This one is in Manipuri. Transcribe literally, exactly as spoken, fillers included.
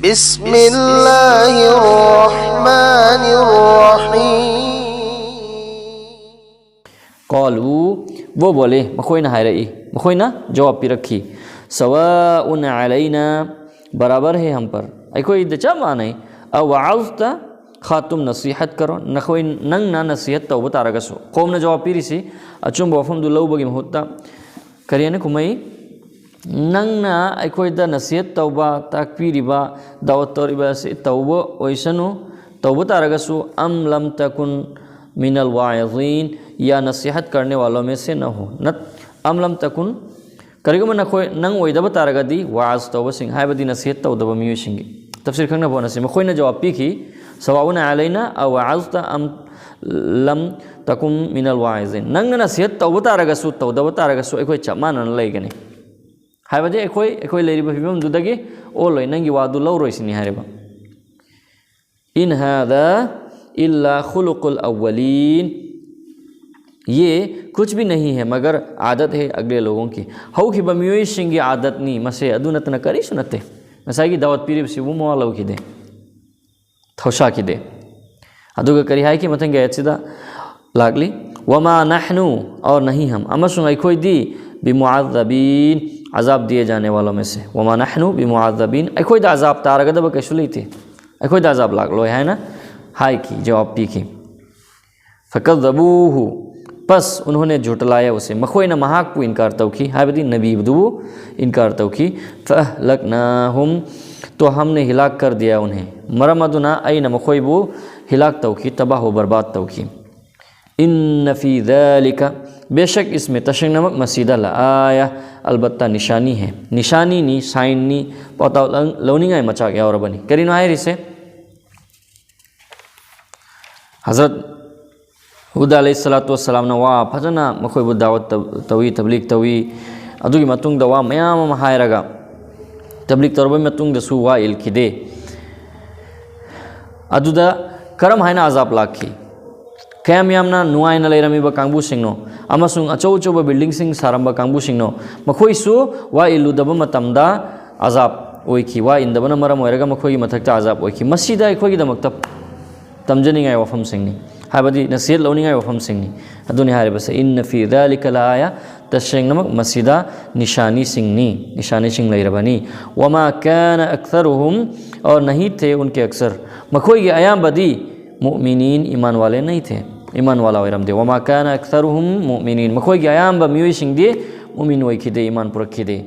بسم الله الرحمن الرحيم. قالوا, वो बोले, ꯃꯈꯣꯏꯅ ꯍꯥꯏꯔꯛꯏ, ꯃꯈꯣꯏꯅ ꯖꯋꯥꯕ ꯄꯤꯔꯛꯈꯤ. سواء علينا, बराबर है हम पर, ꯑꯩꯈꯣꯏꯗ ꯆꯞ ꯃꯥꯟꯅꯩ. أوعظت, ꯈꯥ ꯇꯨꯝ ꯅꯁꯤꯍꯠ ꯀꯔꯣ, ꯅꯈꯣꯏ, ꯅꯪꯅ ꯅꯁꯤꯍꯠ ꯇꯧꯕ ꯇꯥꯔꯒꯁꯨ. ꯀꯣꯝꯅ ꯖꯋꯥꯕ ꯄꯤꯔꯤꯁꯤ ꯑꯆꯨꯝꯕ ꯋꯥꯐꯝꯗꯨ ꯂꯧꯕꯒꯤ ꯃꯍꯨꯠꯇ ꯀꯔꯤ ꯍꯥꯏꯅ ꯈꯨꯝꯃꯛꯏ? ꯅꯪꯅ ꯑꯩꯈꯣꯏꯗ ꯅꯁꯤꯍꯠ ꯇꯧꯕ, ꯇꯥꯛꯄꯤꯔꯤꯕ, ꯗꯥꯋꯠ ꯇꯧꯔꯤꯕ ꯑꯁꯤ ꯇꯧꯕ ꯑꯣꯏꯁꯅꯨ, ꯇꯧꯕ ꯇꯥꯔꯒꯁꯨ, أم لم تكن من الواعظين, या नसीहत करने वालों में से न हो, ꯅꯠ-, أم لم تكن, ꯀꯔꯤꯒꯨꯝꯕ ꯅꯈꯣꯏ, ꯅꯪ ꯑꯣꯏꯗꯕ ꯇꯥꯔꯒꯗꯤ, ꯋꯥꯖ ꯇꯧꯕꯁꯤꯡ, ꯍꯥꯏꯕꯗꯤ ꯅꯁꯤꯍꯠ ꯇꯧꯗꯕ ꯃꯤꯑꯣꯏꯁꯤꯡꯒꯤ꯫ ꯇꯐꯁꯤꯔ ꯈꯪꯅꯕ ꯍꯣꯠꯅꯁꯤ꯫ ꯃꯈꯣꯏꯅ ꯖꯋꯥꯕ ꯄꯤꯈꯤ, سواء علينا أوعظت أم لم تكن من الواعظين. ꯅꯪꯅ ꯅꯁꯤꯍꯠ ꯇꯧꯕ ꯇꯥꯔꯒꯁꯨ, ꯇꯧꯗꯕ ꯇꯥꯔꯒꯁꯨ, ꯑꯩꯈꯣꯏ ꯆꯞ ꯃꯥꯟꯅꯅ ꯂꯩꯒꯅꯤ꯫ ꯍꯥꯏꯕꯗꯤ ꯑꯩꯈꯣꯏ, ꯑꯩꯈꯣꯏ ꯂꯩꯔꯤꯕ ꯐꯤꯕꯝꯗꯨꯗꯒꯤ ꯑꯣꯜꯂꯣꯏ, ꯅꯪꯒꯤ ꯋꯥꯗꯨ ꯂꯧꯔꯣꯏ ꯁꯤꯅꯤ ꯍꯥꯏꯔꯤꯕ꯫ إن هذا إلا خلق الأولين. ये कुछ भी नहीं है मगर आदत है अगले लोगों की. ꯍꯧꯈꯤꯕ ꯃꯤꯑꯣꯏꯁꯤꯡꯒꯤ ꯑꯥꯗꯠꯅꯤ ꯃꯁꯦ, ꯑꯗꯨ ꯅꯠꯇꯅ ꯀꯔꯤꯁꯨ ꯅꯠꯇꯦ. ꯉꯁꯥꯏꯒꯤ ꯗꯥꯋꯠ ꯄꯤꯔꯤꯕꯁꯤꯕꯨ ꯃꯋꯥ ꯂꯧꯈꯤꯗꯦ, ꯊꯧꯁꯥꯈꯤꯗꯦ꯫ ꯑꯗꯨꯒ ꯀꯔꯤ ꯍꯥꯏꯈꯤ ꯃꯊꯪꯒꯤ ꯑꯥꯌꯠꯁꯤꯗ? ꯂꯥꯛꯂꯤ, وما نحن, और नहीं हम, ꯑꯃꯁꯨꯡ ꯑꯩꯈꯣꯏꯗꯤ, بمعذبين, ꯑꯖꯥꯕ ꯗꯤꯌꯦ ꯖꯥꯅꯦ ꯋꯥꯂꯣ ꯃꯦ ꯁꯦ, وما نحن بمعذبين, ꯑꯩꯈꯣꯏꯗ ꯑꯖꯥꯕ ꯇꯥꯔꯒꯗꯕ ꯀꯩꯁꯨ ꯂꯩꯇꯦ, ꯑꯩꯈꯣꯏꯗ ꯑꯖꯥꯕ ꯂꯥꯛꯂꯣꯏ ꯍꯥꯏꯅ ꯍꯥꯏꯈꯤ, ꯖꯋꯥꯕ ꯄꯤꯈꯤ꯫ فكذبوه, ꯄꯁ, ꯎꯟꯍꯣꯅꯦ ꯖꯨꯇꯂꯥꯌꯥ ꯎꯁꯦ, ꯃꯈꯣꯏꯅ ꯃꯍꯥꯛꯄꯨ ꯏꯟꯀꯥꯔ ꯇꯧꯈꯤ, ꯍꯥꯏꯕꯗꯤ ꯅꯕꯤꯗꯨꯕꯨ ꯏꯟꯀꯥꯔ ꯇꯧꯈꯤ꯫ فأهلكناهم, तो हमने हिलाक कर दिया उन्हें, ꯃꯔꯝ ꯑꯗꯨꯅ ꯑꯩꯅ ꯃꯈꯣꯏꯕꯨ ꯍꯤꯂꯥꯛ ꯇꯧꯈꯤ, ꯇꯕꯥꯍ ꯕꯔꯕꯥꯗ ꯇꯧꯈꯤ꯫ إن في ذلك, बेशक इसमें, ꯇꯁꯦꯡꯅꯃꯛ ꯃꯁꯤꯗ, لآية, ꯑꯜꯕꯠꯇ ꯅꯤꯁꯥꯅꯤ ꯍꯦ, ꯅꯤꯁꯥꯅꯤꯅꯤ, ꯁꯥꯏꯟꯅꯤ, ꯄꯥꯎꯇꯥꯛ ꯂꯧ-, ꯂꯧꯅꯤꯡꯉꯥꯏ ꯃꯆꯥꯛ ꯌꯥꯎꯔꯕꯅꯤ꯫ ꯀꯔꯤꯅꯣ ꯍꯥꯏꯔꯤꯁꯦ? ꯍꯖꯔꯠ ꯍꯨꯗ ꯑꯂꯩꯍꯤ ꯁꯂꯥꯇꯨ ꯋꯁꯁꯂꯥꯝꯅ ꯋꯥ ꯐꯖꯅ ꯃꯈꯣꯏꯕꯨ ꯗꯥꯋꯠ ꯇꯧ-, ꯇꯧꯏ, ꯇꯕ꯭ꯂꯤꯒ ꯇꯧꯏ꯫ ꯑꯗꯨꯒꯤ ꯃꯇꯨꯡꯗ ꯋꯥ ꯃꯌꯥꯝ ꯑꯃ ꯍꯥꯏꯔꯒ, ꯇꯕ꯭ꯂꯤꯒ ꯇꯧꯔꯕ ꯃꯇꯨꯡꯗꯁꯨ ꯋꯥ ꯏꯜꯈꯤꯗꯦ꯫ ꯑꯗꯨꯗ ꯀꯔꯝ ꯍꯥꯏꯅ ꯑꯖꯥꯕ ꯂꯥꯛꯈꯤ? ꯀꯌꯥꯝ ꯌꯥꯝꯅ ꯅꯨꯡꯉꯥꯏꯅ ꯂꯩꯔꯝꯃꯤꯕ ꯀꯥꯡꯕꯨꯁꯤꯡꯅꯣ ꯑꯃꯁꯨꯡ ꯑꯆꯧ ꯑꯆꯧꯕ ꯕꯤꯜꯗꯤꯡꯁꯤꯡ ꯁꯥꯔꯝꯕ ꯀꯥꯡꯕꯨꯁꯤꯡꯅꯣ, ꯃꯈꯣꯏꯁꯨ ꯋꯥ ꯏꯜꯂꯨꯗꯕ ꯃꯇꯝꯗ ꯑꯖꯥꯕ ꯑꯣꯏꯈꯤ꯫ ꯋꯥ ꯏꯟꯗꯕꯅ ꯃꯔꯝ ꯑꯣꯏꯔꯒ ꯃꯈꯣꯏꯒꯤ ꯃꯊꯛꯇ ꯑꯖꯥꯕ ꯑꯣꯏꯈꯤ꯫ ꯃꯁꯤꯗ ꯑꯩꯈꯣꯏꯒꯤꯗꯃꯛꯇ ꯇꯝꯖꯅꯤꯡꯉꯥꯏ ꯋꯥꯐꯝꯁꯤꯡꯅꯤ, ꯍꯥꯏꯕꯗꯤ ꯅꯁꯤꯍꯠ ꯂꯧꯅꯤꯡꯉꯥꯏ ꯋꯥꯐꯝꯁꯤꯡꯅꯤ꯫ ꯑꯗꯨꯅꯤ ꯍꯥꯏꯔꯤꯕꯁꯦ, "ꯏꯟꯅ ꯐꯤ ꯗꯥꯂꯤꯀ ꯂꯥꯌꯥ", ꯇꯁꯦꯡꯅꯃꯛ ꯃꯁꯤꯗ ꯅꯤꯁꯥꯅꯤꯁꯤꯡꯅꯤ, ꯅꯤꯁꯥꯅꯤꯁꯤꯡ ꯂꯩꯔꯕꯅꯤ꯫ "ꯋꯃꯥ ꯀꯥꯅ ꯑꯛꯁꯔꯨꯍꯨꯝ", ꯑꯣꯔ ꯅꯍꯤ ꯊꯦ ꯎꯟꯀꯦ ꯑꯛꯁꯔ, ꯃꯈꯣꯏꯒꯤ ꯑꯌꯥꯝꯕꯗꯤ ꯃꯨꯑꯃꯤꯅꯤꯟ, ꯏꯃꯥꯟ ꯋꯥꯂꯦ ꯅꯍꯤ ꯊꯦ, ꯏꯃꯥꯟ ꯋꯥꯂꯥ ꯑꯣꯏꯔꯝꯗꯦ꯫ "ꯋꯃꯥ ꯀꯥꯅ ꯑꯛꯁꯔꯨꯍꯨꯝ ꯃꯨꯑꯃꯤꯅꯤꯟ", ꯃꯈꯣꯏꯒꯤ ꯑꯌꯥꯝꯕ ꯃꯤꯑꯣꯏꯁꯤꯡꯗꯤ ꯃꯨꯑꯃꯤꯟ ꯑꯣꯏꯈꯤꯗꯦ, ꯏꯃꯥꯟ ꯄꯨꯔꯛꯈꯤꯗꯦ꯫